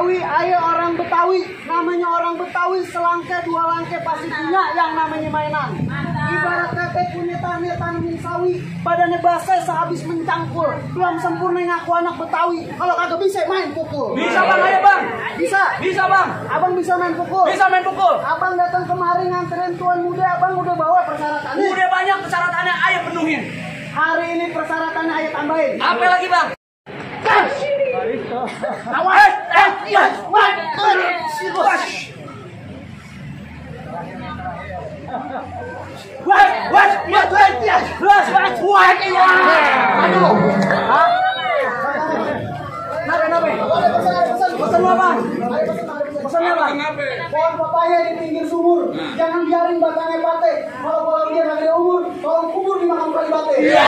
Betawi, ayo orang Betawi. Namanya orang Betawi selangke dua langke pasti punya yang namanya mainan. Ibarat kata punya tanemin sawi, badannya basah sehabis mencangkul. Belum sempurna ngaku anak Betawi. Kalau kagak bisa main pukul. Bisa bang, ayo bang. Bisa. Bisa bang. Abang bisa main pukul. Bisa main pukul. Abang datang kemari nganterin tuan muda, abang udah bawa persyaratannya. Udah banyak persyaratannya, ayo penuhin. Hari ini persyaratannya ayo tambahin. Apa lagi bang? Awas! Pesan apa? Pesan apa? Pohon pepaya di pinggir sumur, jangan biarin batangnya bate. Kalau dia nggak ada umur, tolong kubur dimakan kali bate.